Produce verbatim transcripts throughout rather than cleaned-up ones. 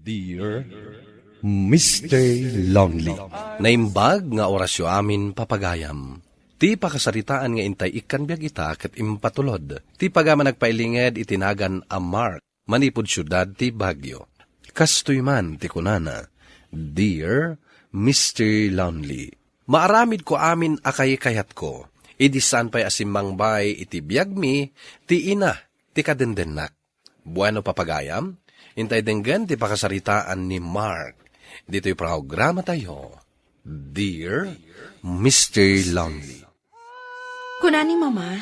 Dear Mister Lonely. Naimbag nga orasyo amin, papagayam. Ti pakasaritaan nga intay ikkan biag ita ket impatulod ti pagayam a nagpailinged iti nagan a Mark manipud siudad ti Baguio. Kastoy man ti kunana, Dear Mister Lonely, maaramidko amin a kaykayatko, idi saan pay a simmangbay iti biagmi ti ina ti kadendennak. Bueno, papagayam, intay denggen ti pakasaritaan ni Mark ditoy programatayo, Dear Mister Lonely. Kuna ni Mama,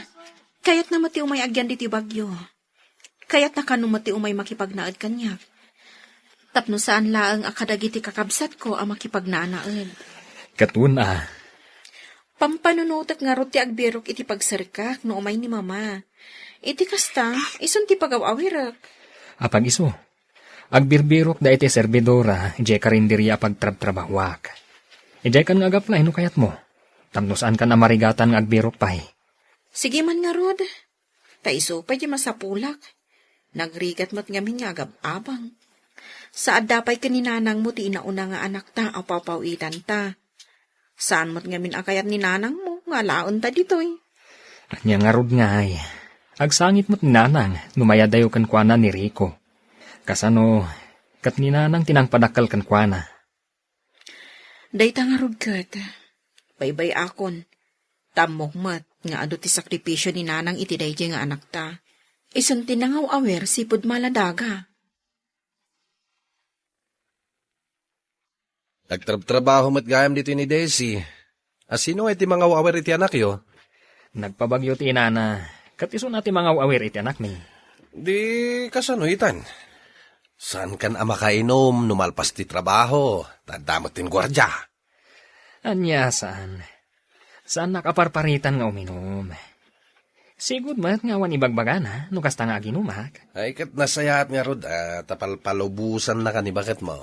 kayatna met ti umay agyan ditoy Baguio. Kayatna kano met ti umay makipagnaed kaniak. Tapno saan laeng a kadagiti kakabsatko a makipagnaanaed. Ket wen a. Pampanunotek ngarud ti agbirok iti pagsarikak no umay ni Mama. Iti kasta, isun ti pagaw-awirek. Apag isu, agbirbirok da iti servidora idiay karinderia a pagtrabtrabahoak. Idiay kan nga agaplay no kayatmo. Tapno saan kan a marigatan nga agbirok pay. Sige man ngarud. Ta isu pay ti masapulak. Nagrigat met ngamin nga agab-abang. Sa adda pay ken ni nanangmo ti inauna nga anakta a papaw-itanta. Saan met ngamin a kayat ni nanangmo nga alaenta ditoy. Ania ngarud ngay, agsangit met ni nanang no mayadayo kenkuana ni Rico. Kasano, ket ni nanang ti nangpadakkel kenkuana. Dayta ngarud ket, baybay-akon, ta ammok met nga adu ti sakripisio ni nanang iti daydiay nga anakta. Isun ti nangaw-awir sipud maladaga. Nagtrabtrabaho met gayam ditoy ni Daisy. A sino ngay ti mangaw-awir iti anakyo? Nagpabagyo ti inana, ket isuna ti mangaw-awir iti anakmi. Di kasano itan? Saan kan a makainom no malpas ti trabaho, ta adda met ti guardia. Ania, saan. Saannak a parparitan nga uminom. Sigud met nga awan ibagbagana no kasta nga aginumak. Ay, ket nasayaat ngarud a ta palpalubosannaka ni baketmo.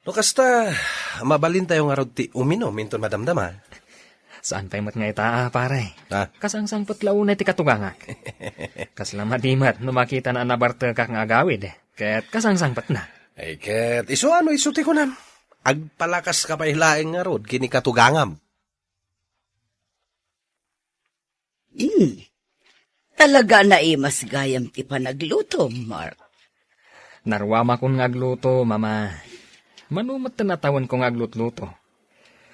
No kasta, mabalintayo ngarud ti uminom inton madamdama. Saan pay met nga ita, a, pare. Ah? Kasangsangpet la unay ti katugangak. Kasla madi met no makitana a nabartekak nga agawid, ket kasangsangpetna. Ay, ket isu ano isu ti kunam? Agpalakaska pay laeng ngarud ken ni katugangam. Hmm. Talaga a naimas gayam ti panaglutom, Mark. Naruamakon nga agluto, Mama. Mano met ti natawenko nga aglutluto.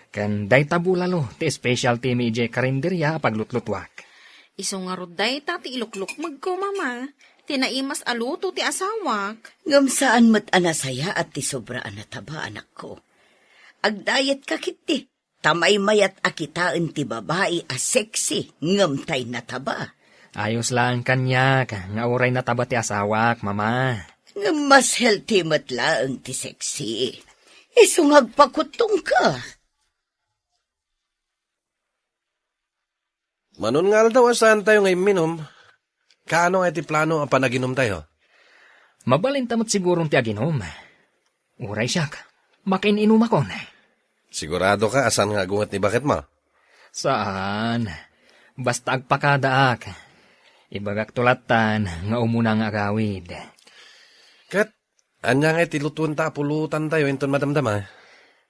Ken dayta bulalo ti specialty mi idiay karinderia a paglutlutuak. Isu ngarud dayta ti iluklukmegko, Mama. Ti naimas a luto ti asawak. Ngem saan met a nasayaat ti sobra a nataba, anakko. Agdayetka ketdi. Ta maymayat a kitaen ti babai a sexy ngem tay nataba. Ayos laeng kaniak nga uray nataba ti asawak, Mama. Ngem mas healthy met laeng ti sexy. Isu nga agpakuttongka. Manon nga aldaw a saantayo nga imminom, kaano nga iti plano a panaginumtayo? Mabalinta met siguron ti aginum. Uray siak, makain-inumakon. Siguradoka a saan nga agunget ni baketmo? Saan. Basta agpakadaak. Ibagakto lattan nga umuna nga agawid. Ket ania nga iti lutuenta a pulutantayo inton madamdama?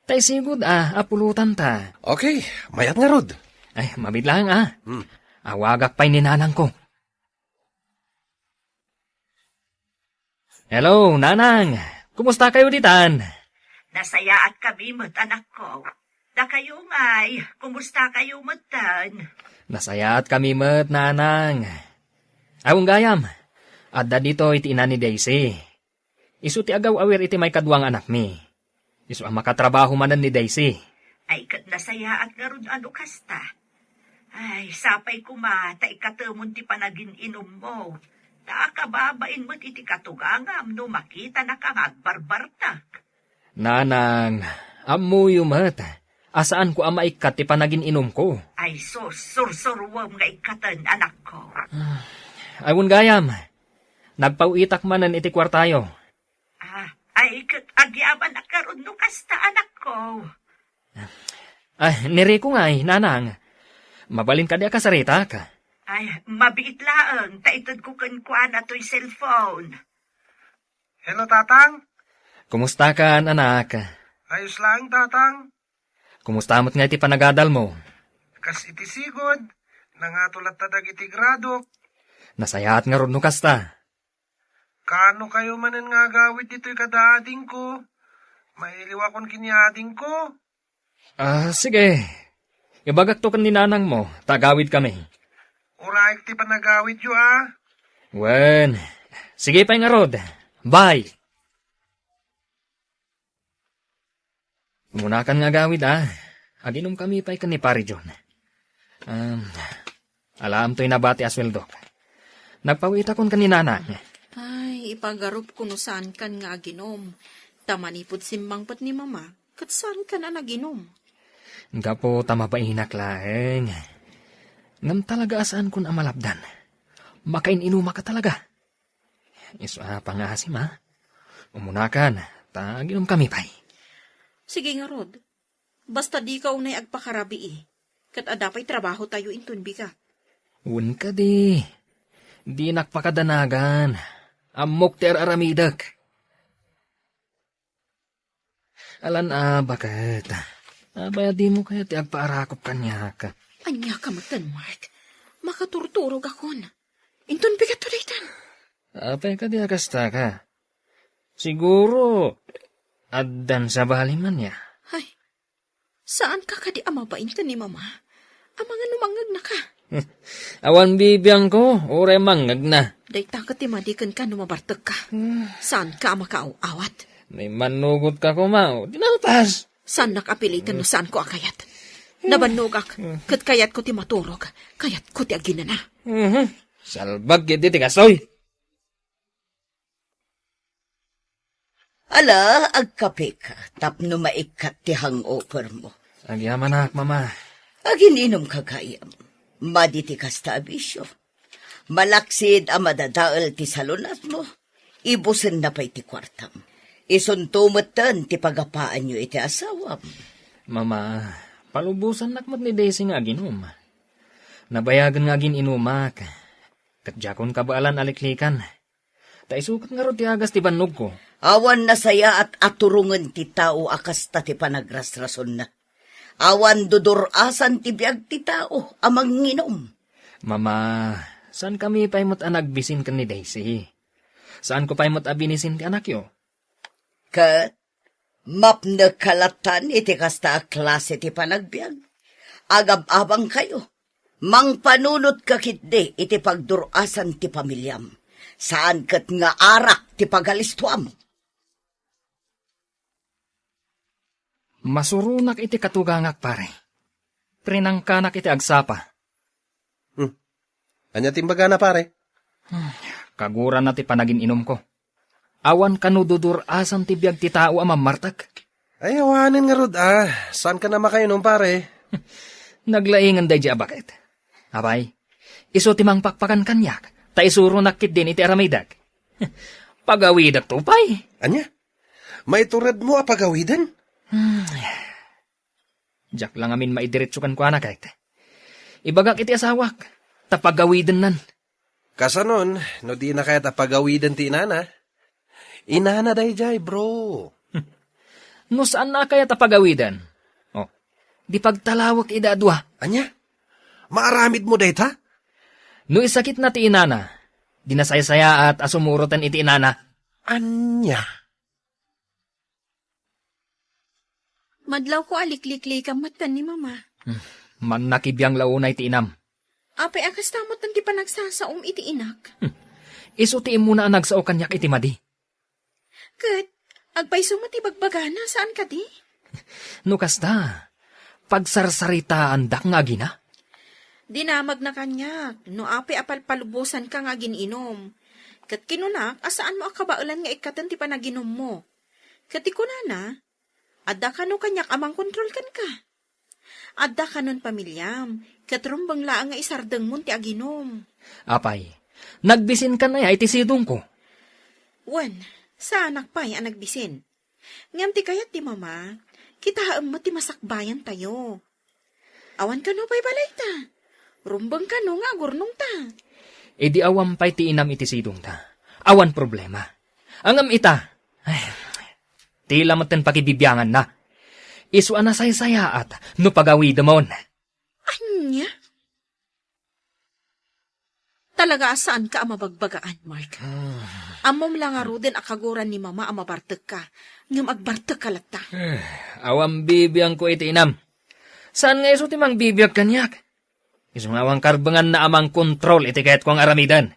Tay sigud a, a pulutanta. Okay, mayat ngarud. Ay, mabiit laeng a. Hmm. Awagak pay ni nanangko. Hello, Nanang. Kumusta kayo ditan? Nasayaat kami met, anakko. Dakayo ngay, kumusta kayo metten? Nasayaat kami met, Nanang. Awan gayam, adda ditoy ti ina ni Daisy. Isu ti agaw-awir iti maikadua nga anakmi. Isu a makatrabaho manen ni Daisy. Ay, ket nasayaat ngarud a no kasta. Ay, sapay koma ta ikatemon ti panagin-inummo. Ta akababain met iti katugangam no makitanaka nga agbarbartak. Nanang, ammoyo met a saanko a maikkat ti panagin-inumko. Ay sus, sursuruem nga ikkaten, anakko. Ay, wen gayam, nagpaw-itak manen iti kuartayo. Ah, ay, ket agyamanak ngarud no kasta, anakko. Ay, ni Rico ngay, Nanang. Mabalin kadi a kasaritak? Ay, mabiit laeng, ta itedko kenkuana toy cellphone. Hello, Tatang. Kumusta kan, anak? Ayos laeng, Tatang. Kumusta met nga iti panagadal mo? Kas iti sigud, nangato latta dagiti gradok. Nasayaat ngarud no kasta. Kaano kayo manen nga agawid ditoy kada adingko? Mailiwakon ken ni adingko. Ah, sige. Ibagakto ken ni nanang mo, ta agawid kami. Uraek ti panagawidyo, ah. Wen, sige pay ngarud. Bye. Munakan nga agawid, ah. Aginom kami pay ken ni Pare John. Um, alaam toy nabati a sueldok. Nagpawitakon ken ni nanang. Ay, ipagarupko no saankan nga aginom. Ta manipud simmangpet ni Mama, ket saankan a naginom. Gapu ta mabainak laeng. Ngem talaga a saankon a malapdan. Makain-inumak talaga. Isu a pangaasim, ha? Umunakan, ta aginom kami pay. Sige ngarud. Basta dika unay agpakarabii. Ket adda pay trabahotayo inton bigat. Wen kadi. Dinak pakadanagan. Ammok ti ar-aramidek. Alan a, baket. Abayadimo kaya ti agpaarakop kaniak? Ania ka metten, Mark? Makaturturogakon. Inton bigatto daytan. Apay kadi a kasta ka? Siguro, addan sabali man ya. Ay, saan ka kadi a mabain ken ni Mama? Amangan no mangngegna ka. Awan bibiangko, uray mangngegna. Dayta ket ti madi kenka no mabartek ka. Saan ka a makaaw-awat? May manugot ka kuma, o, dinalpas. Saannak a piliten no saanko a kayat. Nabannogak, ket kayatko ti maturog, kayatko ti aginana. Mhm. Salbag iti ti kastoy. Ala, agkapeka tapno maikkat ti hangover mo. Agyamanak, Mama. Agin-inom ka gayam. Madi ti kasta a bisio. Malaksid a madadael ti salunatmo, ibusenna pay ti kuartam. Isunto metten ti pagapaanyo iti asawam. Mama, palubosannak met ni Daisy nga aginom. Nabayagen nga agin-inumak, ket diakon kabaelan a liklikan. Ta isu ket ngarud ti agas ti bannogko. Awan nasayaat a turongen ti tao a kasta ti panagrasrasonna. Awan dudur-asan ti biag ti tao a manginum. Mama, saankami pay met a nagbisin ken ni Daisy. Saanko pay met a binisin ti anakyo. Ket mapnek ka lattan iti kasta a klase ti panagbiag. Agab-abangkayo. Mangpanunot ka ketdi iti pagdur-asan ti pamiliam. Saan ket nga arak ti pagalistuam. Masuronak iti katugangak, pare. Prinangkanak iti agsapa. Hmm. Ania ti imbagana, pare? Hmm, kaguranna ti panagin-inumko. Awan kano dudur-asan ti biag ti tao a mammartek. Ay, awanen ngarud, ah. Saankan a makainum, pare? Naglaingen daydi a baket. Apay, isu ti mangpakpakan kaniak, ta isuronak ketdin iti aramidek. Pagawidekto pay. Ania? Maituredmo a pagawiden? Hmm. Diak la ngamin maidiretso kenkuana, ket ibagak iti asawak, ta pagawidennan. Kasanon, no dina kayat a pagawiden ti inana? Inana daydiay, bro. No saanna a kayat a pagawiden, oh, di pagtalawek ida a dua. Ania? Maaramidmo dayta? No isakitna ti inana, di nasaysayaat a sumuroten iti inana. Ania? Madlawko a likliklikam met ken ni Mama. Hmm, mannakibiang la unay ti inam. Apay a kasta met ti panagsasaom iti inak? Hmm, isu ti immuna a nagsao kaniak iti madi. Ket, agpayso met ti bagbagana, saan kadi? No kasta, pagsarsaritaandak nga agina? Dinamagna kaniak, no apay a palpalubosanka nga agin-inum. Ket kinunak a saanmo a kabaelan nga ikkaten ti panaginummo. Ket ti kunana, adda kano kaniak a mangkontrol kenka. Adda kanon pamiliam, ket rumbeng laeng nga isardengmon ti aginum. Apay, nagbisinkan aya iti sidongko? Wen, saanak pay a nagbisin. Ngem ti kayat ti Mama, kitaem met ti masakbayantayo. Awan kano pay balayta. Rumbeng kano nga agurnongta. Idi awan pay ti inam iti sidongta, awan problema. Ngem ita, ay, ti la metten pakibibianganna. Isu a nasaysayaat no pagawidemon. Ania? Talaga a saanka a mabagbagaan, Mark. Ah. Ammom la ngaruden a kaguran ni Mama a mabartekka, ngem agbartekka latta. Eh, awan bibiangko iti inam. Saan nga isu ti mangbibiag kaniak? Isu nga awan karbenganna a mangkontrol iti kayatko nga aramiden.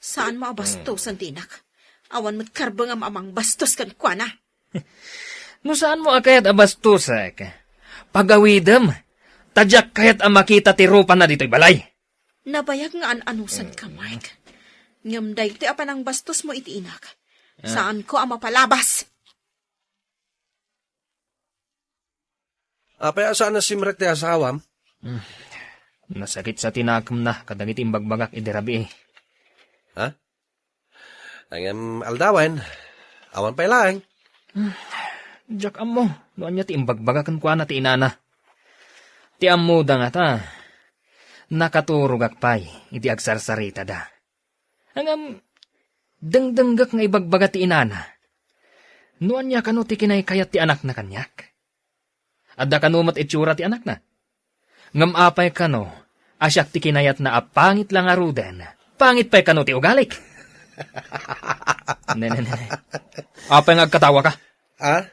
Saanmo a bastosen ti inak. Awan met karbengam a mangbastos kenkuana. No saanmo a kayat a bastosek, pagawidem, ta diak kayat a makita ti rupana ditoy balay. Nabayag nga an-anusanka, Mark. Ngem daytoy a panangbastosmo iti inak, saanko a mapalabas. Apay a saan a simrek ti asawam? Hmm. Nasakit sa tinakemna kadagiti imbagbagak idi rabii. Ha? Ngem aldawen, awan pay laeng. Hmm. Diak ammo no ania ti imbagbagak kenkuana ti inana. Ti ammoda ngata, nakaturogak pay idi agsarsaritada. Ngem, dengdenggek nga ibagbaga ti inana. No ania kano ti kinaykayat ti anakna kaniak? Adda kano met itsura ti anakna? Ngem apay kano a siak ti kinayatna a pangit la ngaruden, pangit pay kano ti ugalik? Ne, ne, ne, ne. Apay nga agkatawaka? Ah?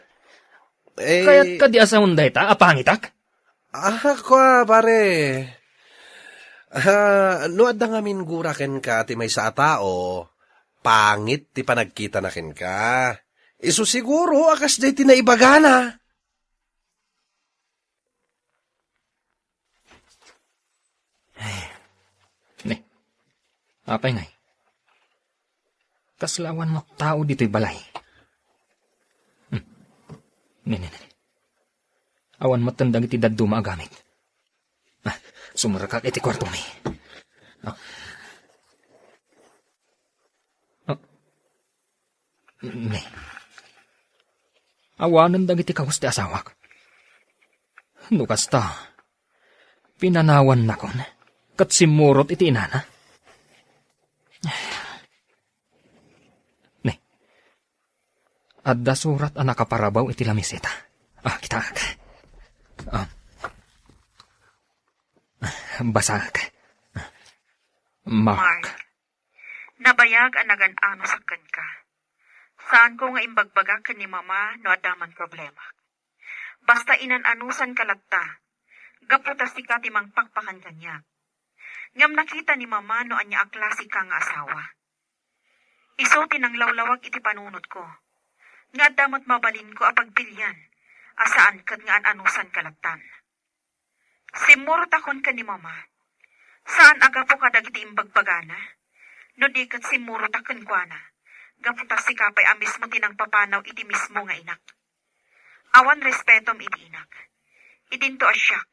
Eh, kayat kadi a saon dayta a pangitak? Ah, kua, pare. Ah, no adda ngamin gura kenka ti maysa a tao, pangit ti panagkitana kenka. Isu siguro a kasdiay ti naibagana. Ay. Ne. Apay ngay? Kasla awan met tao ditoy balay. Hmm. Ne, ne, ne. Awan metten dagiti dadduma a gamit. Ah, sumrekak iti kuartomi. Ah. Ah. Ne. Awanen dagiti kawes ti asawak. No kasta, pinanawannakon ket simmurot iti inana. Ne. Adda surat a nakaparabaw iti lamiseta. Ah, kitaak. Ah. Basaak. Mark. Mark, nabayag a nagan-anosak kenka. Saanko nga imbagbagak ken ni Mama no adda man problema. Basta inan-anusanka latta, gapu ta sika ti mangpakpakan kaniak. Ngem nakita ni Mama no ania a klasika nga asawa. Isu ti nanglawlawag iti panunotko, nga adda met mabalinko a pagpilian, a saan ket nga an-anusanka lattan. Simmurotakon ken ni Mama. Saan a gapu kadagiti imbagbagana, no di ket simmurotak kenkuana, gapu ta sika pay a mismo ti nangpapanaw iti mismo nga inak. Awan respetom iti inak. Idinto a siak,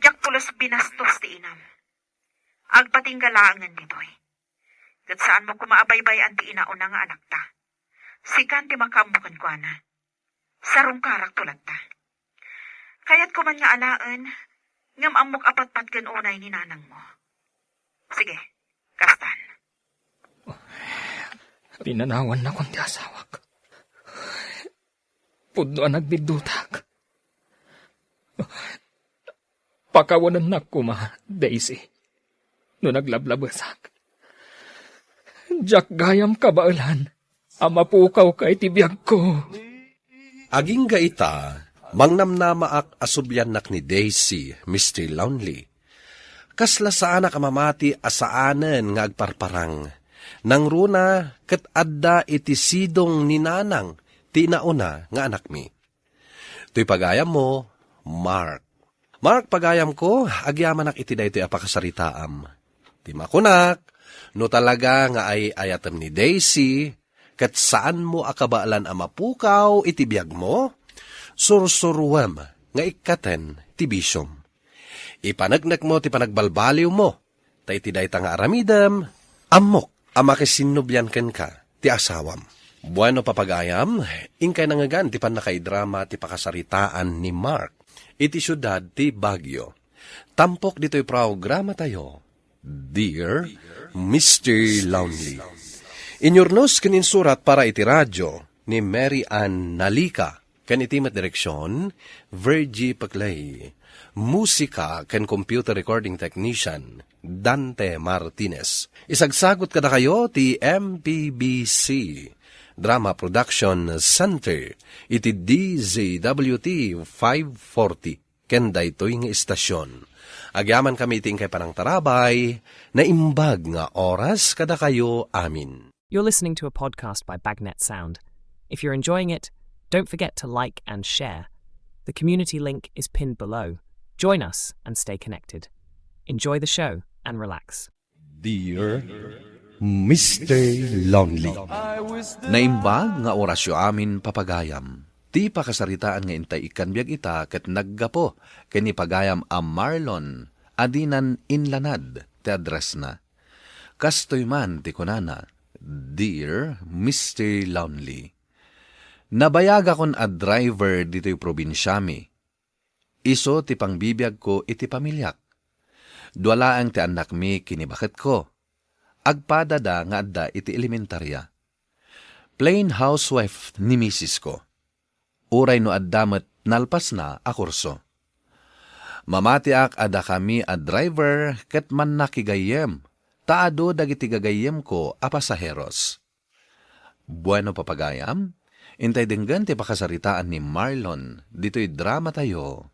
diak pulos binastos ti inam. Agpatingga laengen ditoy. Ket saanmo koma a baybay-an ti inauna nga anakta. Sikan ti makaammo kenkuana. Sarungkarakto latta. Kayatko man nga alaen, ngem ammok a patpatgen unay ni nanangmo. Sige, kastan. Pinanawannakon ti asawak. Pudno a nagbiddutak. Pakawanennak koma, Daisy, no naglablabesak. Diak gayam kabaelan a mapukawka iti biagko. Agingga ita, mangnamnamaak a subliannak ni Daisy, Mister Lonely. Kasla saanak a mamati a saanen nga agparparang. Nangruna ket adda iti sidong ni nanang ti nauna nga anakmi. Toy pagayammo, Mark. Mark, pagayamko, agyamanak iti daytoy a pakasaritaam. Ti makunak, no talaga nga ay-ayatem ni Daisy, ket saanmo a kabaelan a mapukaw iti biagmo, sursuruem nga ikkaten ti bisiom. Ipaneknekmo ti panagbalbaliwmo, ta iti dayta nga aramidem, ammok a makisinnublian kenka ti asawam. Bueno, papagayam, inkay nangngegan ti pannakaidrama ti pakasaritaan ni Mark iti siudad ti Baguio. Tampok ditoy programatayo, Dear Mister Lonely. Inyurnos ken insurat para iti radio ni Mary Ann Nalica, ken iti met direksion, Virgie Paclay. Musika ken computer recording technician, Dante Martinez. Isagsagut kadakayo ti M P B C Drama Production Center iti D Z W T five forty ken daytoy nga istasyon. Agyamankami iti inkay panangtarabay, naimbag nga oras kadakayo amin. You're listening to a podcast by Bagnet Sound. If you're enjoying it, don't forget to like and share. The community link is pinned below. Join us and stay connected. Enjoy the show and relax. Dear Mister Lonely. Naimbag nga orasyo amin, papagayam. Ti pakasaritaan nga intay ikkan biag ita ket naggapu ken ni pagayam a Marlon a dinan inlanad ti addressna. Kastoy man ti kunana, "Dear Mister Lonely, nabayagakon a driver ditoy probinsiami. Isu ti pangbibiagko iti pamiliak. Dua laeng ti annakmi ken ni baketko. Agpadada nga adda iti elementaria. Plain housewife ni misisko. Uray no adda met nalpasna a kurso. Mamatiak a dakami a driver ket mannakigayyem, ta adu dagiti gagayyemko a pasaheros." Bueno, papagayam, intay denggen ti pakasaritaan ni Marlon ditoy dramatayo,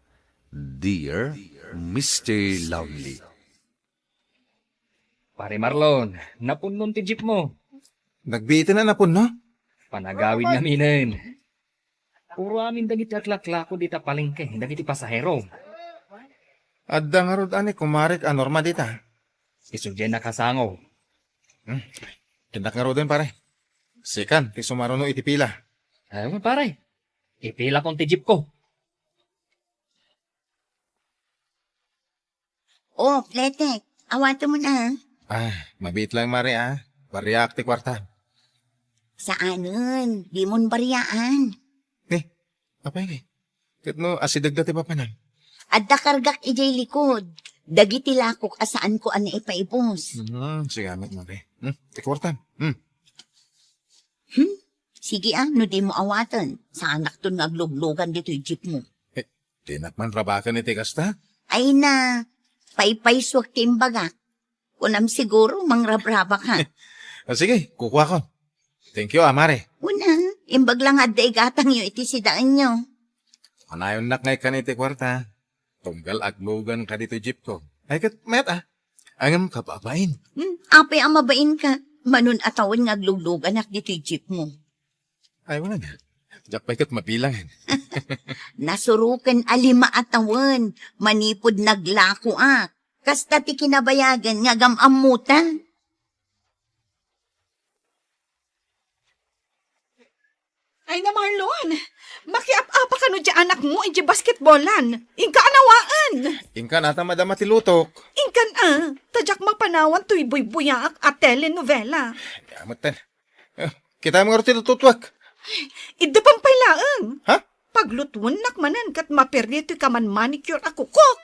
Dear Mister Lonely. Pare Marlon, napunnon ti jeepmo. Nagbiiten a napunno? Panagawid ngaminen. Puro amin dagiti aglaklako dita palengke, dagiti pasahero. Adda ngarud a ni kumarek a Norma dita? Isu diay nakasango. Hmm. Dinak ngaruden, pare. Sikan ti sumaruno iti pila. Ay, pare. Ipilakon ti jeepko. Oh, Kletek, awatem man a. Ah, mabiit lang, Mare, ah. Bariaak ti kuarta. Saanen, dimon bariaan. Eh, apay ngay? Ket no, asideg da ti papanam? Adda kargak idiay likod. Dagiti lakok a saanko a naipaibus. Hmm, sigamet, Mare. Hmm, ti kuarta. Hmm. Hmm? Sige, ah, no dimo awaten, saanakton nga agluglugan ditoy jeepmo. Eh, dinak man rabaken iti kasta? Ay na, paypaysuak ti imbagak. Kunam siguro, mangrabrabak, ha? Ah, sige, kukuakon. Thank you, ah, Mare. Una, imbag lang adda igatangyo iti sidaenyo. Manayonnak ngay kan iti kuarta. Tunggal aglugan ka ditoy jeepko. Ay, ket mayat, ah. Ngem kababain. Hmm, apay a mabain ka? Manon a tawen nga aglugluganak ditoy jeepmo. Ay, wala na. Diak pay ket mabilangan. Nasuroken a lima a tawen manipud naglakoak. Kasta ti kinabayagan nga agam-ammotan. Ay na, Marlon! Makiap-apa kano diay anakmo idiay basketballan. Inka a nawaen! Inka nata madama ti lutok. Inkan a, ta diak mapanawan toy buybuyaak a telenovela. Yametten. Eh, kita mo nga ti lututuak. Idda pay laeng. Ha? Paglutuennak manen ket maperdi toy kaman manicure a kukok.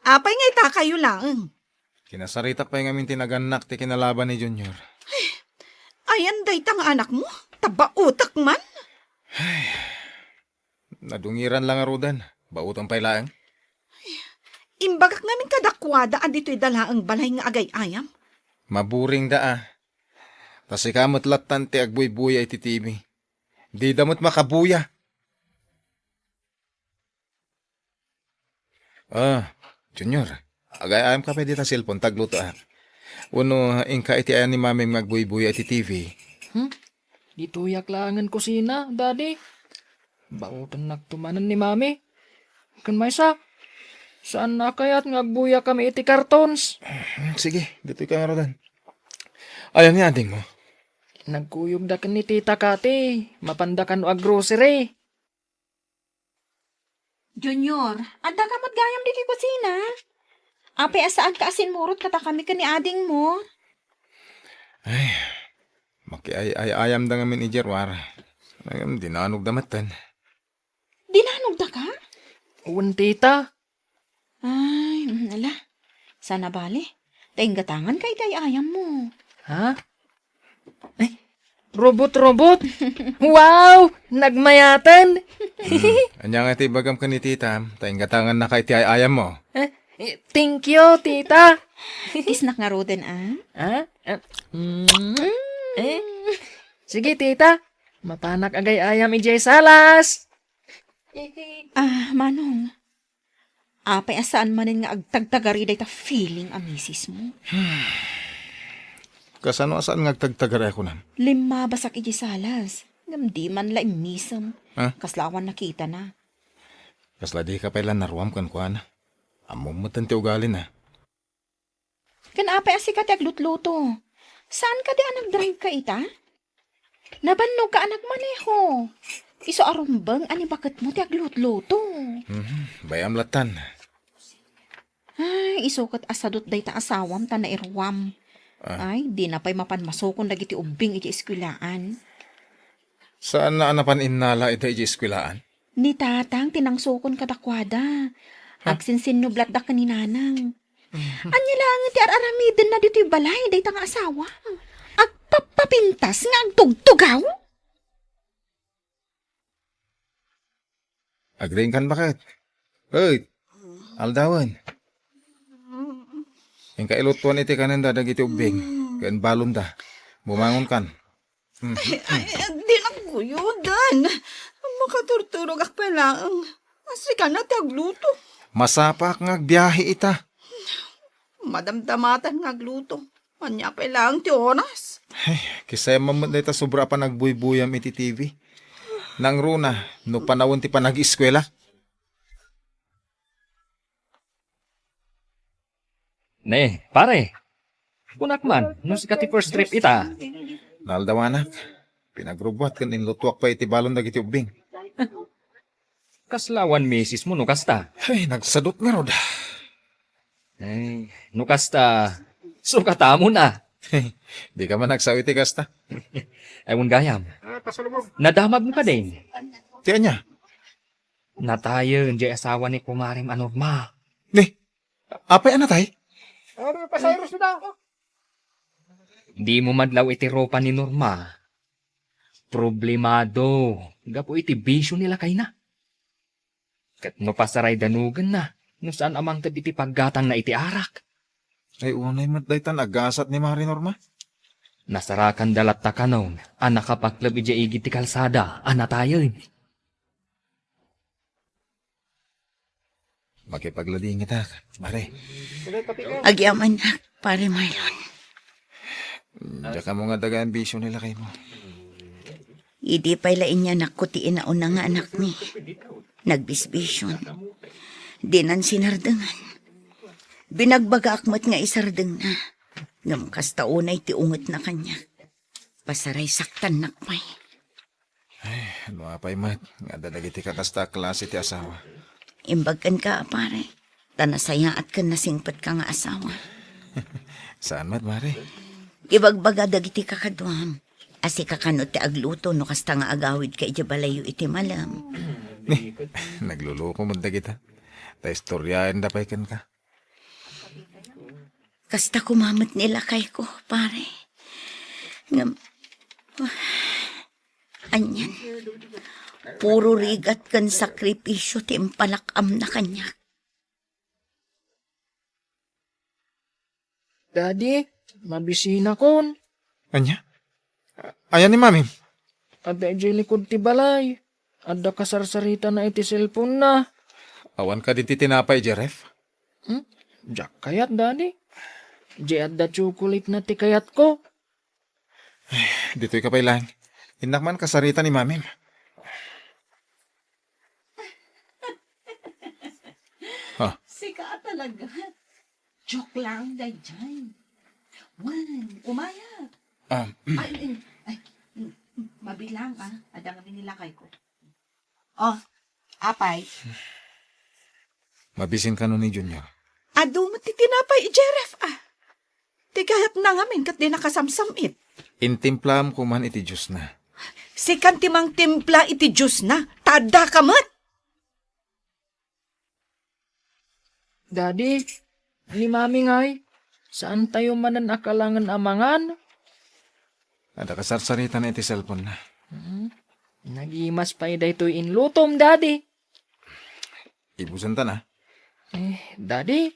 Apay nga itakayo laeng? Kinasaritak pay ngamin ti nagannak ti kinalaban ni Junior. Ayan dayta nga anakmo? Tabaotek man? Nadungiran lang ngaruden. Baoten pay laeng. Imbagak ngamin kadakuada a ditoy da laeng balay nga agay-ayam. Maburing da, ah. Ta sika met lattan ti agbuybuya iti T V. Dida met makabuya. Ah, Junior, agay-ayam ka pay dita cellphone, tagluto, ah. Wenno inka iti ayan ni Mamim nga agbuybuya iti T V? Hmm? Ditoyak laengen kusina, Daddy. Baotennakto manen ni Mami. Ken maysa, saan a kayat nga agbuyakami iti cartons? Hmm, sige, ditoy ka ngaruden. Ayan ni adingmo? Nagkuyogda ken ni Tita Kati. Mapanda kano aggrocery. Junior, adda ka met gayam ditoy kusina? Apay a saanka a simmurot kadakami ken ni adingmo? Ay, makiay-ay-ayamda ngamin idiay ruar. Ngem dinanogda metten. Dinanogda ka? Wen, tita. Ay, mm, ala. Saan a bale. Ta inggatanganka iti ay-ayammo. Ha? Ay, robot-robot? Wow! Nagmayaten! Hmm. Ania nga ti ibagam ken ni tita, ta inggatangannaka iti ay-ayammo? Eh, eh, thank you, tita! Kisnak ngaruden, a? Ha? Ah, mm, eh? Sige, tita. Mapanak agay-ayam idiay salas. Ah, Manong. Apay a saan manen nga agtagtagari dayta feeling a misismo? Kasano a saan nga agtagtagari a kunam? Limmabasak idiay salas. Ngem di man la immisem. Ha? Kasla awan nakitana. Kasla dika pay la naruam kenkuana. Ammom met ti ugalina. Ken apay a sika ti aglutluto? Saan kadi a nagdrive ka ita? Nabannog ka a nagmaneho. Isu a rumbeng a ni baketmo ti aglutluto. Mhm, bay-am lattan. Ay, isu ket a sadut dayta asawam ta nairuam. Ah. Ay, dina pay mapan masukon dagiti ubbing iti eskuelaan. Saanna a napan innala ida iti eskuelaan? Ni tatang ti nangsukon kadakuada. Ha? Agsinsinnublatda ken ni nanang. Ania laeng ti ar-aramidenna ditoy balay dayta nga asawa? Agpappapintas nga agtugtugaw? Agriingkan baket. Hoy, aldawen. Inka ilutuan iti kanenda dagiti ubbing, ken balonda. Bumangonkan. Ay, ay, ay, di nagkuyodan. Makaturturogak pay laeng. Sika na ti agluto. Masapaak nga agbiahe ita. Madamdamatan nga agluto. Ania pay laeng ti oras? Ay, kisayam met dayta sobra a panagbuybuyam iti T V. Nangruna, no panawen ti panag-eskuela. Ne, pare. Kunak man, no sika ti first trip ita. Naaldawanak. Pinagrubbuat ken inlutuak pay iti balon dagiti ubbing. Kasla awan misis mo no kasta? Ay, nagsadut ngarud. Ay, no kasta, sukatamon a. Di ka man nagsao iti kasta. Ay, wen gayam. Nadamag mo kadin? Ti ania? Natayen diay asawa ni kumarem a Norma. Ni, apay a natay? Ano, pasayro sila ako? Di mo madlaw iti rupa ni Norma. Problemado gapu iti bisio ni lakayna. Ket no pasaray danugenna, no saan a mangted iti paggatangna iti arak. Ay, unay met daytan agasat ni Mari Norma. Nasarakanda latta kanon a nakapakleb idiay igid ti kalsada a natayen. Makipagladingitak, Mare. Agyaman, Pare Marlon. Diak ammo nga daga ambisyon ni lakaymo. Idi pay la inyanakko ti inauna nga anakmi. Nagbisbisyon. Dinan sinardengan. Binagbagaak met nga isardengna. Ngem kasta unay ti ungetna kaniak. Pasaray saktannak pay. Ay, no apay met nga adda dagiti kakasta a klase ti asawa. Imbag kenka, pare, ta nasayaat ken nasingpetka nga asawa. Saan met, Mare? Ibagbaga dagiti kakaduam a sika kano ti agluto no kasta nga agawidka idiay balayyo iti malem. Ni, nagluluko met dagita. Ta istoryaenda pay kenka. Kasta koma met ni lakayko, pare. Ngem, anian, puro rigat ken sakripisyo ti impalak-amna kaniak. Daddy, mabisinakon. Ania? Ayan ni Mamim? Adda idiay likud ti balay. Adda kasarsaritana iti cellphone-na. Awan kadi ti tinapay idiay ref? Hmm? Diak kayat, Daddy. Di adda chocolate-na ti kayatko. Ay, ditoy ka pay laeng. Innak man kasarita ni Mamim. Ha? Sika talaga. Joke lang, daydiay. Wen, umaya. Ah, ay, ay, ay, mabilang, ah. Adda ngamin ni lakayko. Oh, apay. Mabisin kano ni Junior? Adu met ti tinapay idiay ref, ah. Ti kayatna ngamin ket di nakasamsam-it. Intimplaam koma iti juice-na. Sikan ti mangtimpla iti juice-na. Ta addaka met. Daddy, ni Mami ngay? Saantayo manen a kalangen a mangan. Adda kasarsarita iti cellphone-na. Hmm. Nagimas pay daytoy inlutom, Daddy. Ibusenta na. Eh, Daddy,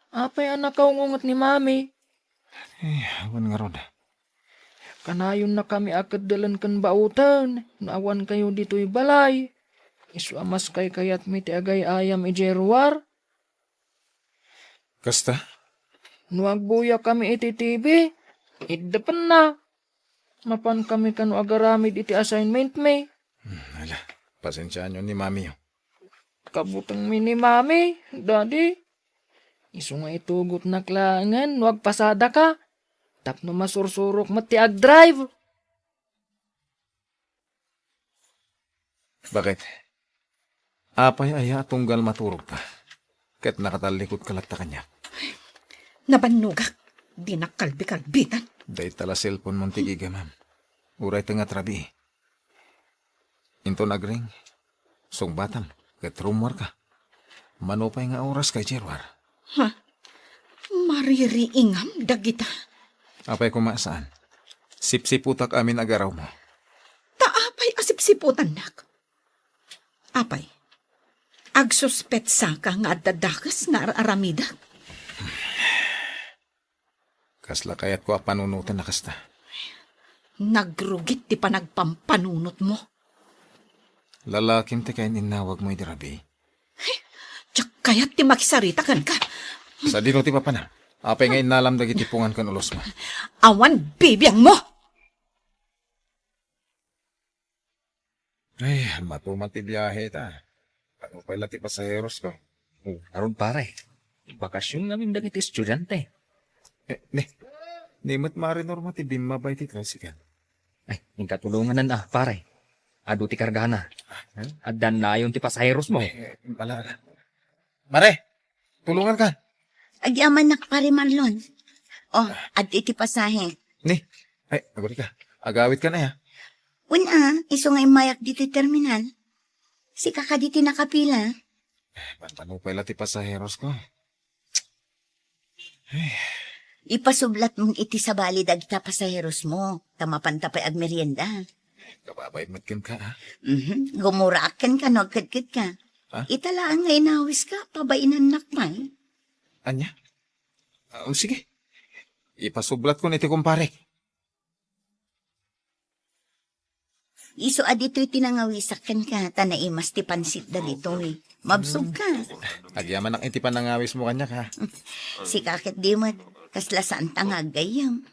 apay a nakaungunget ni Mami? Eh, awan ngarud. Kanayonnakami a keddelen ken baoten no awankayo ditoy balay. Isu a maskaykayatmi ti agay-ayam idiay ruar. Kasta? No agbuyakami iti T V, iddepenna. Mapankami kano agaramid iti assignment mi. Hmm, ala, pasensiaanyo ni Mami. Kabutengmi ni Mami, Daddy. Isu nga itugotnak laengen no agpasadaka, tapno masursurok met ti agdrive. Bakit? Apay aya a tunggal maturogka ket nakatallikudka latta kaniak? Nabannogak. Dinak kalbikalbitan. Dayta la cellphone-mon ti gigamam. Uray ta nga trabi. Inton agring, sungbatam ket rummuarka. Mano pay nga oras kay Gerwar? Ha? Maririingam dagita? Apay koma saan? Sipsiputak amin a garawmo. Ta apay a sipsiputannak? Apay, agsuspetsaka nga adda dakes nga ar-aramidek? Kasla kayatko a panunoten a kasta. Nagrugit ti panagpampanunotmo. Lalakim ti kaininnawagmo idi rabii. Diak kayat ti makisarita kenka. Sadino ti papanam? Apay nga innalam dagiti pungan ken ulosmo? Awan bibiangmo! Ay, matuman ti biahe ta. Ano pay la ti pasaheros ko? Oh, aron pare. Bakasyon ngamin dagiti estudiante. Eh, ni, ni met Mare Norma ti bimmaba iti tricycle. Ay, inkatulonganan a, pare. Adu ti kargana. Addan nayon ti pasaheros mo. Eh, ala, ala. Mare, tulongan ka. Agyamanak, Pare Marlon. Oh, adda iti pasahe. Ni, ay, aguri ka. Agawit ka na ya. Wen a, isu nga immayak ditoy terminal. Sika kadi ti nakapila. Eh, panpano pay la ti pasaheros ko? Ay. Ipasublatmon iti sabali dagita pasaheros mo, ta mapanta pay agmerienda. Kababay met kenka, ha? Mhm. Gumuraak kenka no agkedkedka. Ha? Ita laeng nga inawiska, pabainannak pay. Ania? Ah, o, sige. Ipasublatkon iti kumparek. Isu a ditoy ti nangawisak kenka, ta naimas ti pansit dagitoy. Mabsog ka. Agyamanak iti panangawis mo kaniak, ha? Sika ket di met, kasla saan ta nga aggayyem.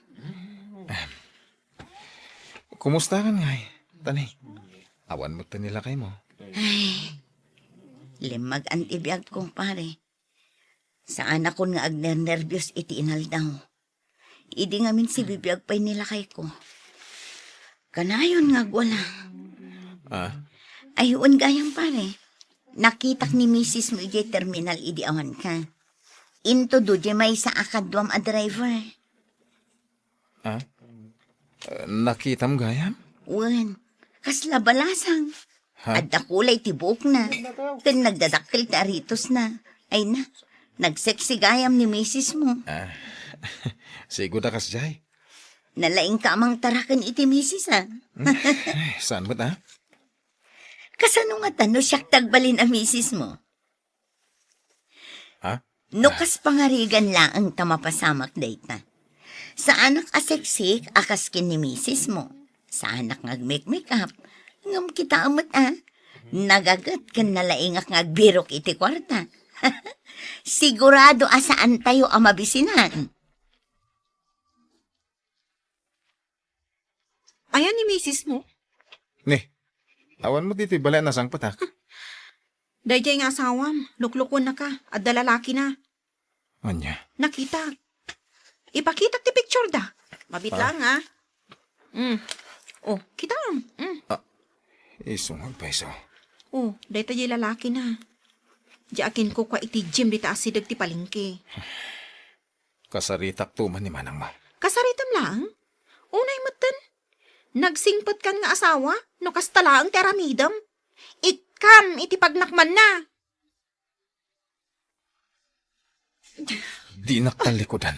Kumusta kan ngay, Tani? Awan met ti nilakay mo. Ay, limmagan ti biag, kumpare. Saanakon nga agnernerbios iti inaldaw. Idi ngamin sibibiag pay ni lakayko. Kanayon nga agwala. Ah? Ay, wen gayam, pare. Nakitak ni misis mo idiay terminal idi awanka. Intudo diay maysa a kaduam a driver. Ah? Eh, nakitam gayam? Wen, kasla balasang. Ha? Adda kulay ti buokna. Ken nagdadakkel ti aritosna. Ay na, nagseksi gayam ni misis mo. Ah, sigo da kasjay. Nalaingka a mangtaraken iti misis, ah. Hmm? Ay, saan met, ah? Kasano ngata no siak ti agbalin a misis mo? Ha? No kas pangarigan laeng ta mapasamak dayta. Saanak a seksik a kas ken ni misis mo. Saanak nga agmekmekap. Ngem kitaem met, a, nagaget ken nalaingak nga agbirok iti kuarta. Sigurado a saantayo a mabisinan. Ayan ni misis mo? Ni, awan mo ditoy balay a nasangpetak. Daydiay nga asawam, luklukuennaka, adda lalakina. Ania? Nakita. Ipakitak ti picture da. Mabit Ah. lang, ah. Mm. Oh, kita. Mm. Ah, isungon pa iso. Oh, dayta diay lalakina. Diay akinkukua iti gym dita asideg ti palengke. Kasaritak to man ni manang mo. Kasaritam laeng? Unay metten. Nagsingpetkan nga asawa, no kasta laeng ti aramidem. Ikkam iti pagnakmanna. Dinak tallikudan.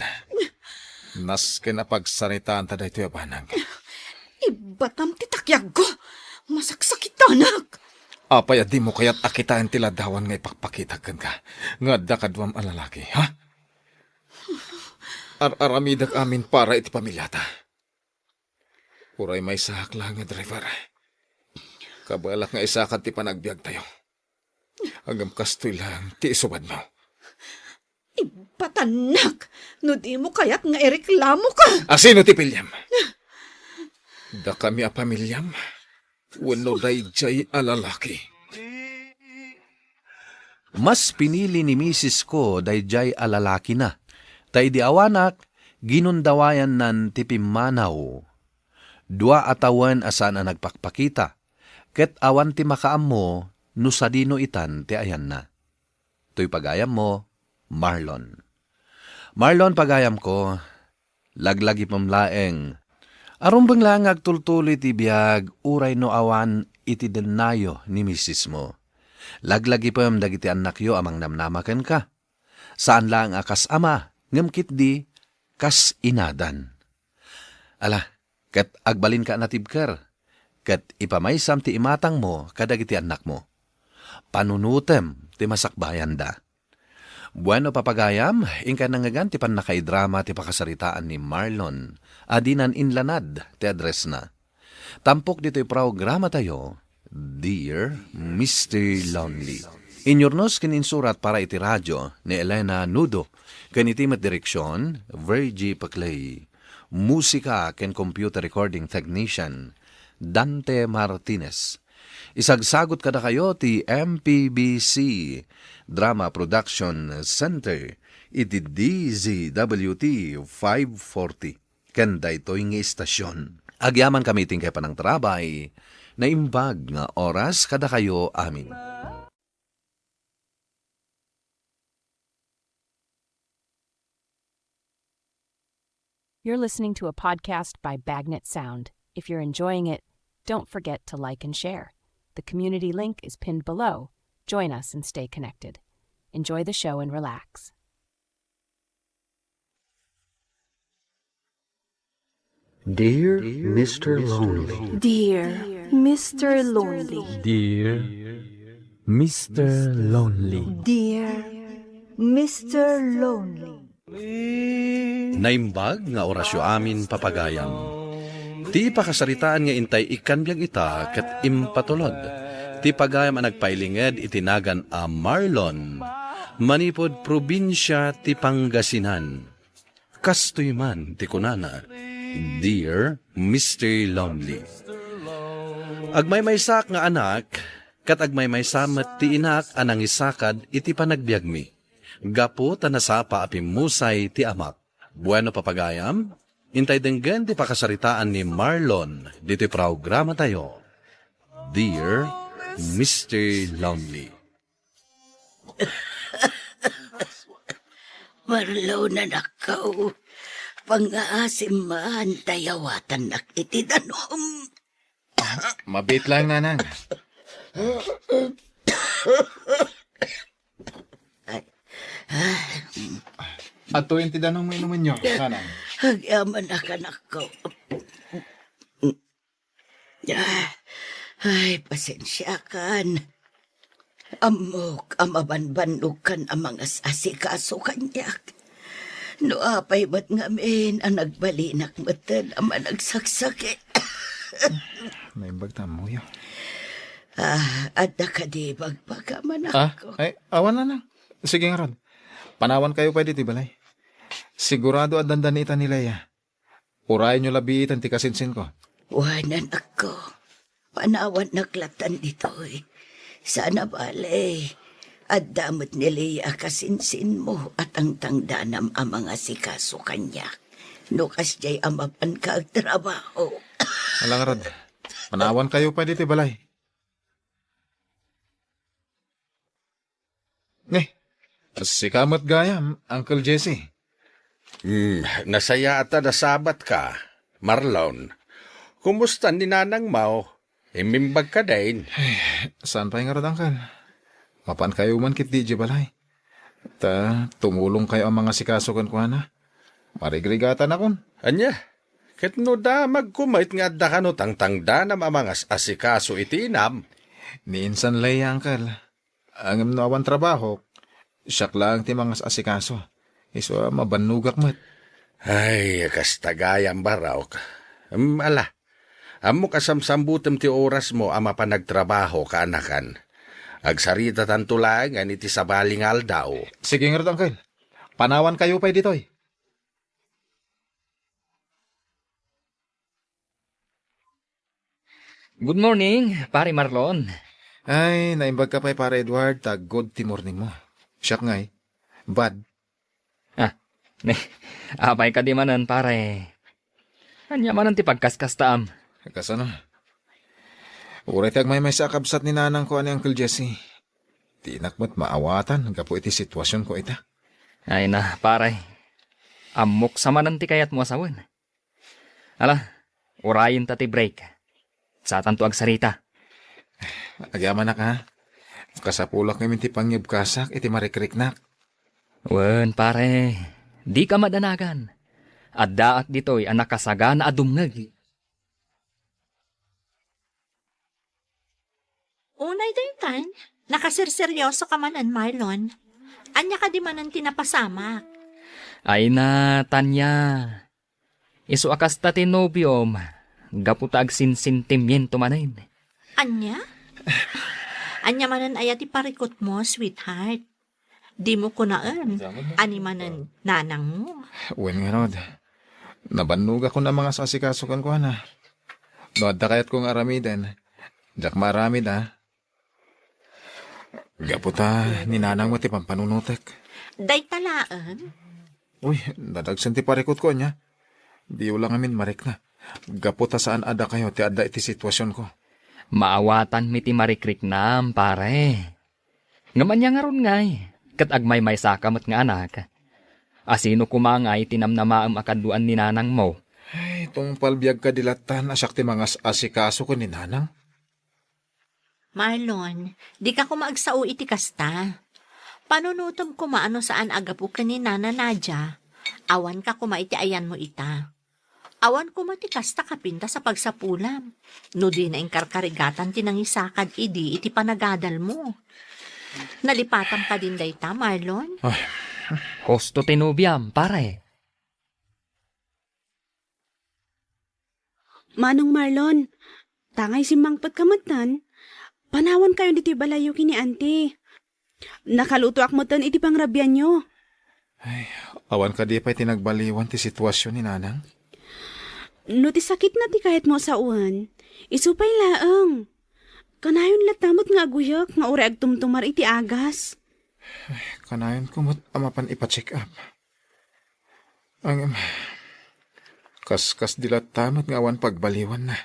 Nasken a pagsaritaanta daytoy a banag. Ibbatam ti takyagko! Masaksakitanak! Apay a dimo kayat a kitaen ti ladawan nga ipakpakitak kenka nga adda kaduam a lalaki, ha? Ar-aramidek amin para iti pamiliata. Uray maysaak laeng nga driver. Kabaelak nga isakad ti panagbiagtayo. Ngem kastoy laeng ti isubadmo. Ibatannak! No dimo kayat nga ireklamoka! A sino ti piliam? Dakami a pamiliam? Wenno daydiay a lalaki? Mas pinili ni misis ko daydiay a lalakina, ta idi awanak, ginundawayannan ti pimmanaw. Dua a tawen a saan a nagpakpakita, ket awan ti makaammo no sadino itan ti ayanna. Toy pagayammo, Marlon. Marlon, pagayamko, laglagipem laeng. Arumbeng laeng nga agtultuloy ti biag uray no awan iti dennayo ni misismo. Laglagipem dagiti annakyo a mangnamnama kenka. Saan laeng a kas ama, ngem ketdi kas inadan. Ala, ket agbalinka a natibker, ket ipamaysam ti imatangmo kadagiti annakmo. Panunotem ti masakbayanda. Bueno, papagayam, inkay nangngegan ti pannakaidrama ti pakasaritaan ni Marlon a dinan inlanad ti addressna. Tampok ditoy programatayo, Dear Mister Lonely. Inyurnos ken insurat para iti radio ni Elena Nudo, ken iti met direksion, Virgie Paclay. Musika ken computer recording technician, Dante Martinez. Isagsagot kadakayo ti M P B C Drama Production Center iti D Z W T five forty. Ken daytoy nga istasion. Agyamankami iti inkay panangtarabay, naimbag nga oras kadakayo amin. You're listening to a podcast by Bagnet Sound. If you're enjoying it, don't forget to like and share. The community link is pinned below. Join us and stay connected. Enjoy the show and relax. Dear Mister Lonely. Dear Mister Lonely. Dear Mister Lonely. Dear Mister Lonely. Naimbag nga orasyo amin, papagayam. Ti pakasaritaan nga intay ikkan biag ita ket impatulod ti pagayam a nagpailinged iti nagan a Marlon, manipud probinsia ti Pangasinan. Kastoy man ti kunana, Dear Mister Lonely. Agmaymaysaak nga anak, ket agmaymaysa met ti inak a nangisakad iti panagbiagmi. Gapu ta nasapa a pimmusay ti amak. Bueno, papagayam, intay denggen ti pakasaritaan ni Marlon ditoy programatayo, Dear Mister Lonely. Marlon, anakko, pangngaasim man ta yawatannak iti danum. Mabiit lang, Nanang. Ay. Adtoyen ti danum nga inumenyo, Nanang. Agyamanak, anakko. Ah, ay, pasensiakan. Ammok a mabanbannogkan a mangas-asikaso kaniak. No apay met ngamin a nagbalinak metten a managsaksakit. Naimbag ta ammoyo. Ah, adda kadi bagbagam, anakko? Ah, ay, awan, Nanang. Sige ngarud. Panawankayo pay ditoy balay. Sigurado a dandani ita ni Lea. Urayenyo labiiten ti kasinsinko. Wen, anakko, panawannak lattan ditoy. Saan a bale, adda met ni Lea a kasinsinmo a tangtangdanam a mangasikaso kaniak no kasdiay a mapanka agtrabaho. Ala ngarud, panawankayo pay ditoy balay. Ni, sika met gayam, Uncle Jesse. Hmm, nasayaat a nasabatka, Marlon. Kumusta ni Nanang Mau? Immimbag kadin? Ay, saan pay ngarud, Uncle? Mapankayo man ketdi idiay balay. Ta, tumulongkayo a mangasikaso kenkuana. Marigrigatanakon. Ania? Ket no damagko met nga adda kano tangtangdanam a mangas-asikaso iti inam? Ni insan lay, Uncle. Ngem no awan trabahok, siak laeng ti mangas-asikaso. Isu a mabannogak met. Ay, kasta gayam, Barok. Em, ala, ammok a samsambutem ti orasmo a mapan agtrabaho, kaanakan. Agsaritatanto laengen iti sabali nga aldaw. Sige ngarud, Uncle. Panawankayo pay ditoy. Good morning, Pare Marlon. Ay, naimbag ka pay, Pare Edward, ta good ti morning mo. Siak ngay, bad. Ah, ne, apay kadi manen, pare? Ania manen ti pagkaskastaam? Kasano? Uray ti agmaymaysa a kabsat ni nanangko a ni Uncle Jesse. Dinak met maawatan gapu iti situasionko ita. Ay na, pare. Ammok sa manen ti kayatmo a sawen. Ala, urayenta ti break. Satanto agsarita. Agyamanak, ha? Kasapulak ngamin ti pangyebkasak iti marikriknak. Wen, pare, dika madanagan. Addaak ditoy a nakasagana a dumngeg. Unay daytan, nakaserseryoso ka manen, Marlon. Ania kadi manen ti napasamak? Ay na, Tanya. Isu a kasta ti nobiom, gapu ta agsinsentimiento manen. Ania? Ania manen aya ti parikutmo, sweetheart? Dimo kunaen, ani manen nanangmo? Wen ngarud, nabannogakon a mangas-asikaso kenkuana. No adda kayatko nga aramiden, diak maaramid, a. Gapu ta ni nanangmo ti pampanunotek. Dayta laeng? Uy, nadagsen ti parikutko, ania? Diyo la ngamin marikna. Gapu ta saan a dakayo ti adda iti situasionko. Maawatanmi ti marikriknam, pare. Ngem ania ngarud ngay, ket agmaymaysaka met nga anak. Asino koma ngay ti namnamaem a kaduan ni nanangmo? Ay, tungpal biag kadi lattan a siak ti mangas-asikaso ken ni nanang. Marlon, dika koma agsao iti kasta. Panunotem koma a no saan a gapu ken ni Nana Nadia, awanka koma iti ayanmo ita. Awan koma ti kasta kapintas a pagsapulam, no dina inkarkarigatan ti nangisakad idi iti panagadalmo. Nalipatam kadin dayta, Marlon? Ay. Husto ti nobiam, pare. Manong Marlon, tangay simmangpetka metten, panawankayon ditoy balayyo ken ni Auntie. Nakalutoak metten iti pangrabianyo. Ay, awan kadi pay ti nagbaliwan ti situasion ni Nanang? No ti sakitna ti kayatmo a sawen, isu pay laeng. Kanayon latta met nga aguyek nga uray agtumtumar iti agas. Ay, kanayonko met a mapan ipa-check up. Ngem, kaskasdi latta met nga awan pagbaliwanna.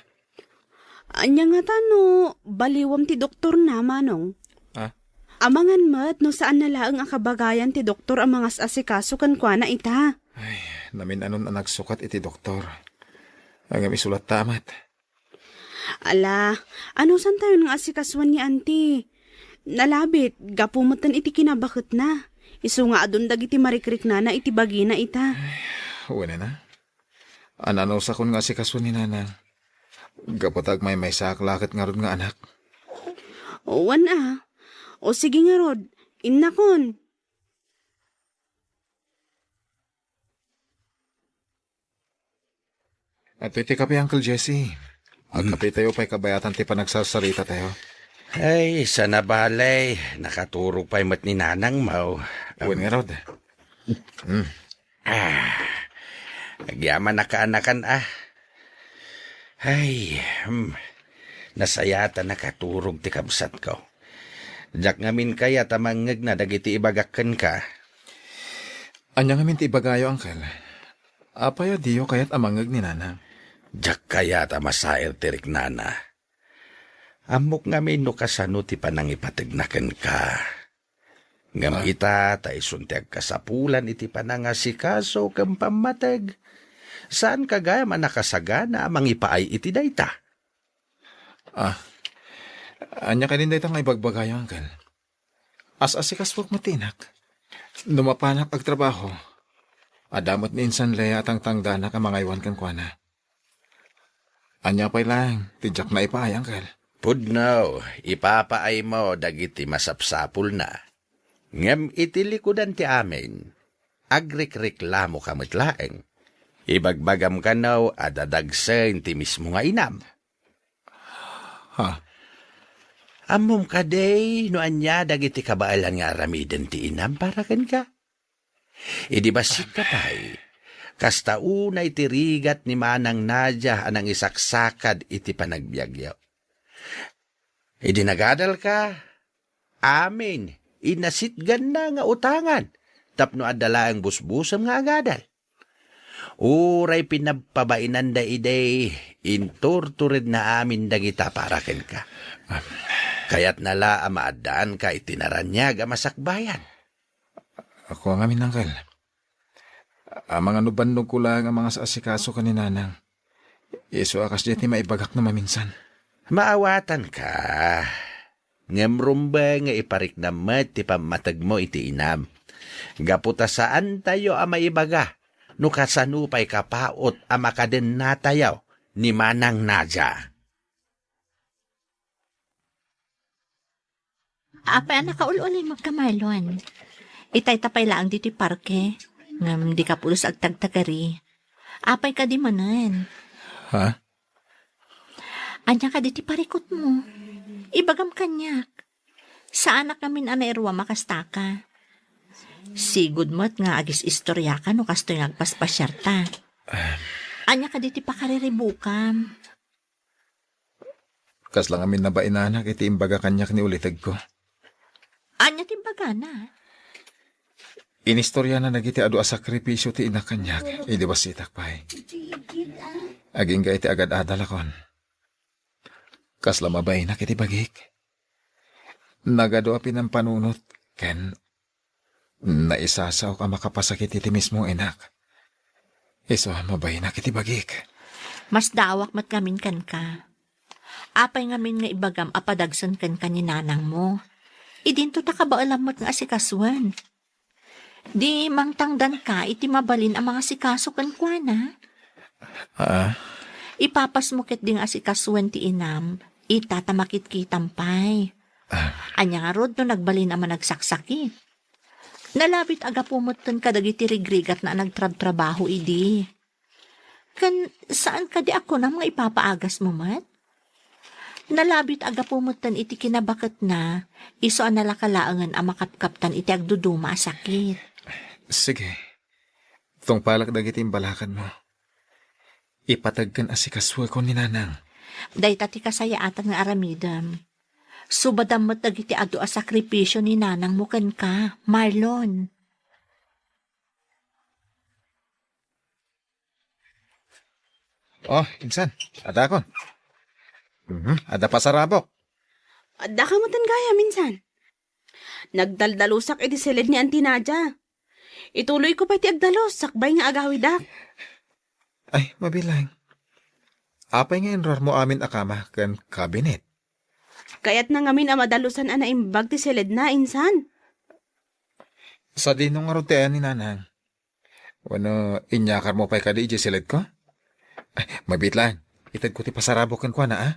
Ania ngata no baliwam ti doktorna, Manong? Ha? Amangan met no saanna laeng a kabagayan ti doktor a mangas-asikaso kenkuana ita. Ay, namin-anon a nagsukat iti doktor. Ngem isu latta met. Ala, anusantayon nga asikasuan ni Auntie? Nalabit, gapu metten iti kinabaketna. Isu nga adun dagiti marikriknana iti bagina ita. Ay, wen a. Ananusakon nga asikasuan ni Nanang. Gapu ta agmaymaysaak la ket ngarud nga anak. Wen a. O sige ngarud, innakon. Adtoy ti kape, Uncle Jesse. Hmm. Agkapetayo pay kabayatan ti panagsarsarita tayo. Ay, sana balay, nakaturog pay met ni Nanang Mau. Wen ngarud. Hmm. Ah, agyaman a kaanakan, a. Ay, hmm. Nasayaat a nakaturog ti kabsatko. Diak ngamin kayat a mangngegna dagiti ibagak kenka. Ania ngamin ti ibagayo, Uncle? Apay a diyo kayat a mangngeg ni Nanang? Diak kayat a masair ti riknana. Ammok ngamin no kasano ti panangipategna kenka. Ngem Ah. ita, ta isun ti agkasapulan iti panangasikaso ken pammateg. Saanka gayam a nakasagana a mangipaay iti dayta? Ah, ania kadin dayta nga ibagbagayo, Uncle? As-asikasuak met ti inak. No mapanak agtrabaho, Adda met ni insan Lea a tangtangdanak a mangaywan kenkuana. Ania pay laeng ti diak naipaay, Uncle? Pudno, ipapaaymo dagiti masapsapulna. Ngem iti likudan ti amin, agrikreklamoka met laeng. Ibagbagam kano a dadagsen ti mismo nga inam. Ha? Ammom kadi no ania dagiti kabaelan nga aramiden ti inam para kenka? Idi bassitka pay, kasta unay ti rigat ni Manang Nadia a nangisaksakad iti panagbiagyo. Idi nagadalka, amin, inasitganna nga utangan tapno adda laeng busbusem nga agadal. Uray pinagpabainanda idi, inturturedna amin dagita para kenka. Kayatna la a maaddaanka iti naraniag a masakbayan. Ako ngamin, Uncle. Amangan no bannogko laeng a mangasasikaso ken ni Nanang. Isu a kasdiay ti maibagak no maminsan. Maawatanka. Ngem rumbeng nga ipariknam met ti pammategmo iti inam. Gapu ta saantayo a maibaga no kasano pay kapaut a makadennatayo ni Manang Nadia. Apay a nakaul-ulimekka, Marlon? Itayta pay laeng ditoy parke, ngem dika pulos agtagtagari. Apay kadi manen? Ha? Ania kadi ti parikutmo? Ibagam kaniak. Saanak ngamin a nairuam a kastaka. Sigud met nga agis-istoriaka no kastoy nga agpaspasiarta. Ania kadi ti pakariribukam? Kasla ngamin nabainanak iti imbaga kaniak ni ulitegko. Ania ti imbagana? Inistoriana dagiti adu a sakrifisio ti inak kaniak idi bassitak pay. Agingga iti agad-adalakon. Kasla mabainak iti bagik. Nagadu a pinampanunot ken naisasaok a makapasakit iti mismo inak. Isu a mabainak iti bagik. Masdaawak met ngamin kenka. Apay ngamin nga ibagam a padagsen kenka ni nanangmo? Idinto ta kabaelam met nga asikasuen. Di mangtangdanka iti mabalin a mangasikaso kenkuana? Ah? Ipapasmo ketdi nga asikasuen ti inam, ita ta makitkitam pay. Ah. Ania ngarud no nagbalin a managsaksakit? Nalabit a gapu metten kadagiti rigrigatna a nagtrabtrabaho idi. Ken saan kadi a kunam nga ipapaagasmo met? Nalabit a gapu metten iti kinabaketna, isu a nalaka laengen a makapkaptan iti agduduma a sakit. Sige. Tungpalak dagiti imbalakadmo. Ipateg ken asikasuekon ni Nanang. Dayta ti kasayaatan nga aramidem. Subadam met dagiti adu a sakrifisio ni nanangmo kenka, Marlon. Oh, insan, adakon. Mhm, adda pasarabok. Addaka metten gayam, insan. Nagdaldalusak iti siled ni Auntie Nadia. Ituloyko pay ti agdalus sakbay nga agawidak. Ay, mabilang. Apay nga inruarmo amin a kama ken kabinet? Kayatna ngamin a madalusan a naimbag ti siledna, insan. Sadino ngarud ti ayan ni Nanang? Wenno, inyakarmo pay kadi idiay siledko? Ay, mabiit laeng. Itedko ti pasarabok kenkuana, a?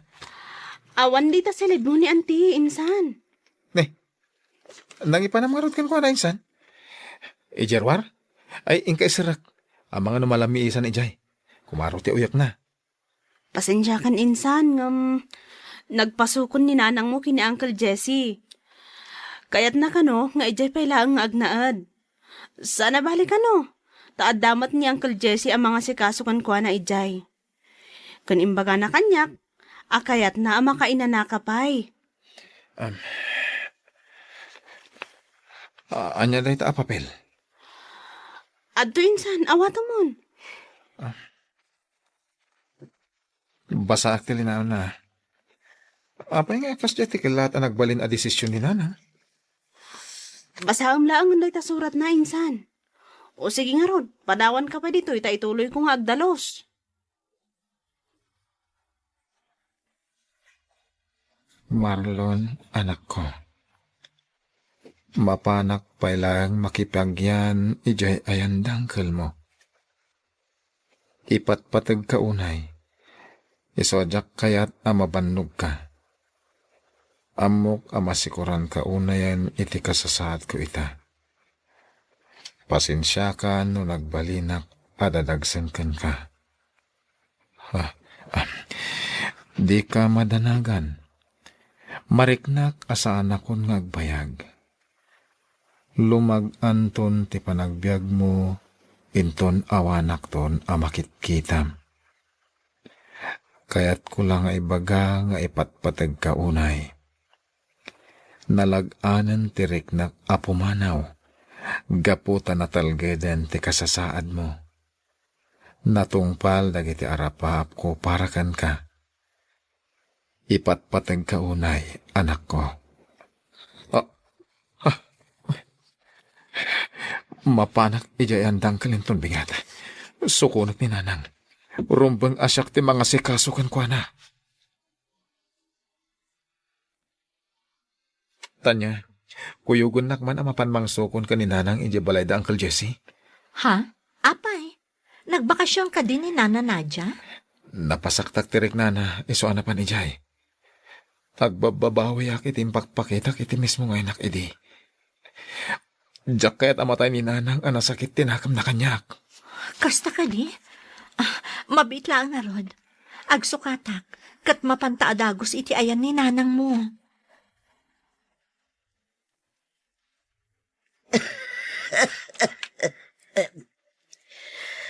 Awan dita siledmo ni Auntie, insan. Ne, nangipanam ngarud kenkuana, insan? Idiay ruar? Ay, inka iserrek. Amangan no malammiisan idiay. Kumaro ti uyekna. Pasensiakan, insan, ngem nagpasukon ni nanangmo ken ni Uncle Jesse. Kayatna kano nga idiay pay laeng nga agnaed. Saan a bale kano, ta adda met ni Uncle Jesse a mangasikaso kenkuana idiay. Ken imbagana kaniak a kayatna a makainanaka pay. Am, a-, ania dayta a papel? Adto, insan, awatemon. Ah. Basaak ti linaonna. Apay nga kasdiay ti kellaat a nagbalin a desisyon ni Nanang? Basaem laengen dayta suratna, insan. O sige ngarud, padawanka pay ditoy ta ituloyko nga agdalus. Marlon, anakko. Mapanak pay laeng makipaagyan idiay ayan dangkelmo. Ipatpategka unay. Isu a diak kayat a mabannogka. Ammok a masikoranka unayen iti kasasaadko ita. Pasensiakan no nagbalinak a dadagsen kenka. Ah, ah, dika madanagan. Mariknak a saanakon nga agbayag. Lumag-anton ti panagbiagmo, inton awanakton a makitkitam. Kayatko la nga ibaga nga ipatpategka unay. Nalag-anen ti riknak a pumanaw gapu ta natalgeden ti kasasaadmo. Natungpal dagiti arapaapko para kenka. Ipatpategka unay, anakko. Ah, ah. Mapanak idiay andang kalinton bigat. Sukonek ni Nanang. Rumbeng a siak ti mangasikaso kenkuana. Tanya, kuyogennak man a mapan mangsukon ken ni Nanang idiay balay da Uncle Jesse. Ha? Apay, nagbakasyon kadi ni Nana Nadia? Napasaktak ti riknana, isu a napan idiay. Agbabbabawiak iti impakpakitak iti mismo nga inak idi. Diak kayat a matay ni Nanang a nasakit ti nakemna kaniak. Kasta kadi? Ah, mabiit laeng ngarud. Agsukatak, ket mapanta a dagus iti ayan ni Nanangmo.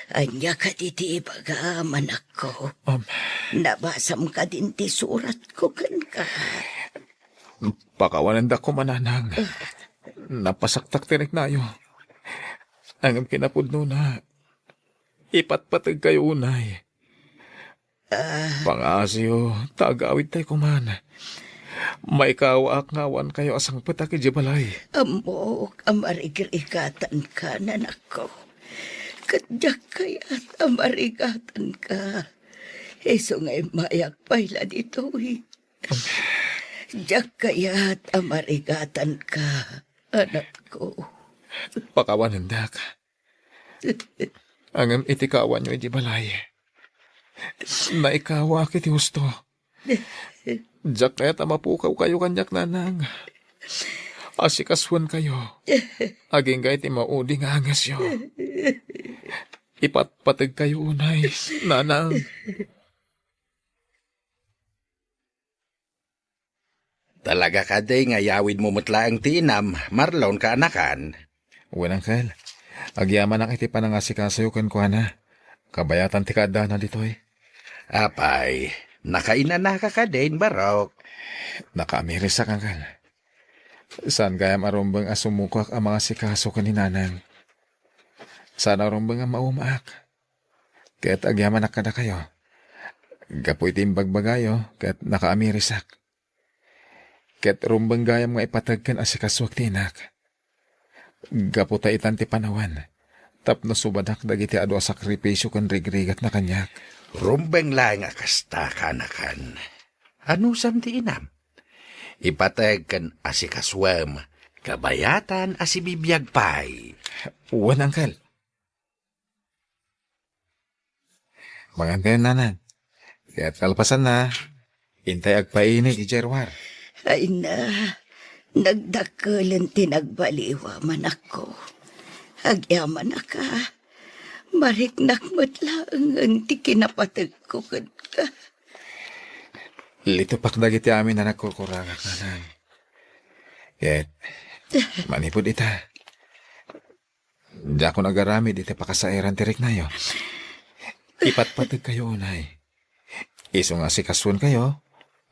Ania kadi ti ibagam, anakko? Um, Nabasam kadin ti suratko kenka? Pakawanendak koma, Nanang. Napasaktak ti riknayo. Ngem kinapudnona, ipatpategkayo unay. Ah. Pangaasiyo, ta agawidtayo koman. Maikawaak nga awankayo a sangpetak idiay balay. Ammok a marigrigatanka, anakko. Ket diak kayat a marigatanka. Isu nga immayak pay la ditoy. Diak kayat a marigatanka, anakko. Pakawanendak. Ngem iti kawanyo idiay balay, naikawaak iti husto. Diak kayat a mapukawkayo kaniak, Nanang. Asikasuenkayo. Agingga iti maudi nga angesyo. Ipatpategkayo unay, Nanang. Talaga kadi nga iyawidmo met laeng ti inam, Marlon, kaanakan? Wen, Uncle. Agyamanak iti panangasikasoyo kenkuana. Kabayatan ti kaaddana ditoy. Apay, nakainanaka kadin, Barok? Nakaamirisak, Uncle. Saan gayam a rumbeng a sumukak a mangasikaso ken ni Nanang. Saan a rumbeng a maumaak. Ket agyamanak kadakayo. Gapu iti imbagbagayo, ket nakaamirisak. Ket rumbeng gayam nga ipateg ken asikasuak ti inak. Gapu ta itan ti panawen, tapno subadak dagiti adu a sakrifisio ken rigrigatna kaniak. Rumbeng laeng a kasta, kaanakan. Anusam ti inam? Ipateg ken asikasuem, kabayatan a sibibiag pay. Wen, Uncle. Mangan kayo, Nanang. Ket kalpasanna, intay agpainit idiay ruar. Ay na, nagdakkelen ti nagbaliwam, anakko. Agyamanak a, mariknak met laengen ti kinapategko kenka. Litepak dagiti amin a nagkurkurangak, Nanang. Ket, manipud ita, diakon agaramid iti pakasaeran ti riknayo. Ipatpategkayo unay. Isu nga asikasuenkayo,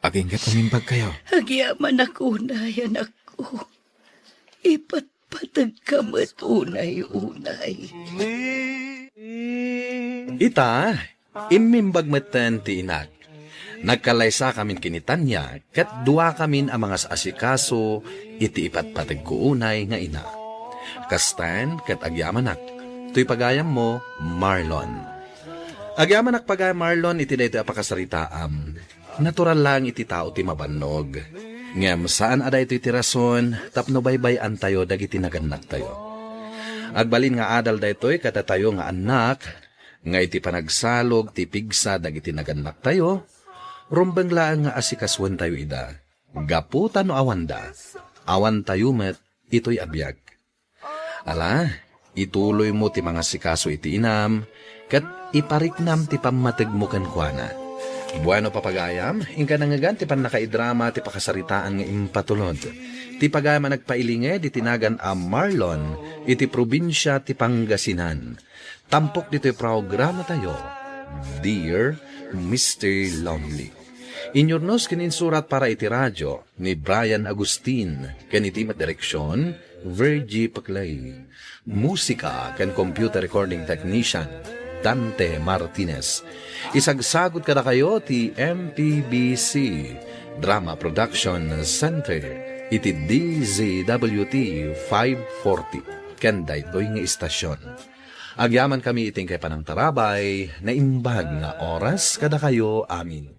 agingga't umimbagkayo. Agyamanak unay, anakko. Ipatpategka met unay, unay. Ita, immimbag metten ti inak. Nagkalaysakamin ken ni Tanya ket duakamin a mangas-asikaso iti ipatpategko unay nga ina. Kastaen ket agyamanak. Toy pagayammo, Marlon. Agyamanak pagayam, Marlon, iti daytoy a pakasaritaam. Natural laeng iti tao ti mabannog. Ngem saan a daytoy ti rason tapno baybay-antayo dagiti nagannaktayo. Agbalin nga adal daytoy kadatayo nga annak, nga iti panagsalog ti pigsa dagiti nagannaktayo, rumbeng laeng nga asikasuentayo ida. Gapu ta no awanda, awantayo met itoy a biag. Ala, ituloymo ti mangasikaso iti inam, ket ipariknam ti pammategmo kenkuana. Bueno, papagayam, inka nangngegan ti pannakaidrama ti pakasaritaan nga impatulod. Ti pagayam a nagpailinged iti nagan a Marlon iti probinsia ti Pangasinan. Tampok ditoy programatayo, Dear Mister Lonely. Inyurnos ken insurat para iti radio ni Brian Agustin ken iti met direksion, Virgie Paclay. Musika ken computer recording technician, Dante Martinez. Isagsagut kadakayo ti M P B C Drama Production Center iti D Z W T five forty ken daytoy nga istasyon. Agyamankami iti inkay panangtarabay, naimbag nga oras kadakayo amin.